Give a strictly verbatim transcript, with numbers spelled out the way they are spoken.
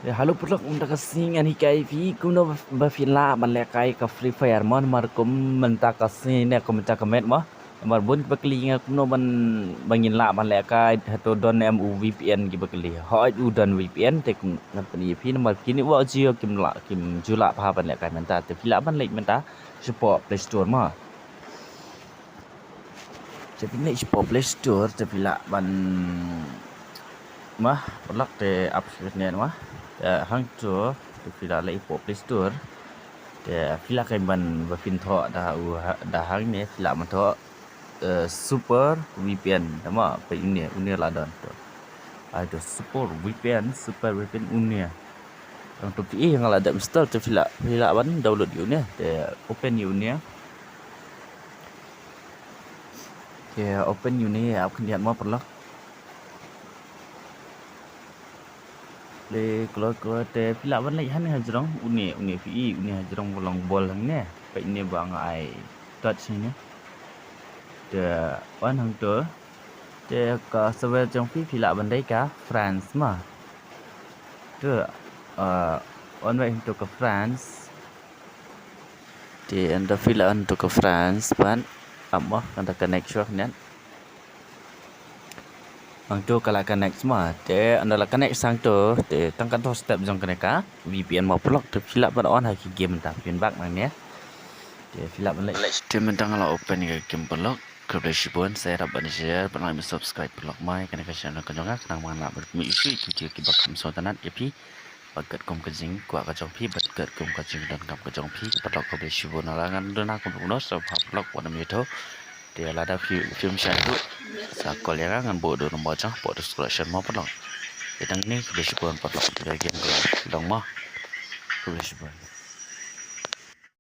Hello paralok, mynta ka sngi ngan hikai ïa phi kumno ba phin lah ban lehkai ka Free Fire mo, namar kum mynta ka sngi ne kum mynta ka met mo. Namar bun kiba kylli ïa nga kumno ban, ba ngin lah ban lehkai, hato don em u VPN kiba kylli. Hooid u don VPN te kum ngan pyni ïa phi namar kine ba Jio kim lah, kim ju lah bha ban lehkai mynta, te phi lah ban leit mynta shapoh Play Store mo. Te phi leit shapoh Play Store te phi lah ban, ma, paralok, te ap sha internet mo. Te hangto te phi lah leit shapoh Play Store. Te phi lah, kan ban ba phin thoh da u ha-, da hangne phi lah ban thoh, eh, Super VPN, tama peit une, une la don to. Ai to Super VPN, Super VPN une. Hangto phi, eh, nga la dep install, te phi lah, phi lah ban download ïa une, te open ïa une. Te open ïa une, ap khyndiat mo paralok. Le kloi kloi te phi lah ban leit hangne hajrong, une, une phi i, une hajrong ba long bol hangne. Peit une ba nga ai touch hangne. Te on hangto. Te ka server jong phi phi lah ban dei ka France mo. Te, eh, on wei hangto ka France. Te ynda phi lah on to ka France pat, ap mo, ynda connect shuwa khyndiat. Hangto ka la connect mo, te ynda la connect hangto, te tang katto step jong kane ka VPN mo paralok, te phi lah ban on ha ki game mynta, phin back nangne. Te phi lah ban leit. Te mynta nga la open ïa ka game paralok. Khublei shibun, sa ïarap ban share, ban like, ban subscribe paralok mo ïa kane ka channel ka jong nga, khnang ba ngan lah ban pynmih ïa ki video kiba kham sngewtynnat ïa phi. Bad katkum ka jingkwah ka jong phi, bad katkum ka jingdonkam ka jong phi, paralok, khublei shibun. Lada ngan duna kumno kumno, sa paralok wat nym ïathuh. Te lada phi, phim shait ruh, sa call ïa nga, ngan buh da u number jong hapoh description mo paralok. Te tang kine, khublei shibun paralok, te game ka long mo. Khublei shibun.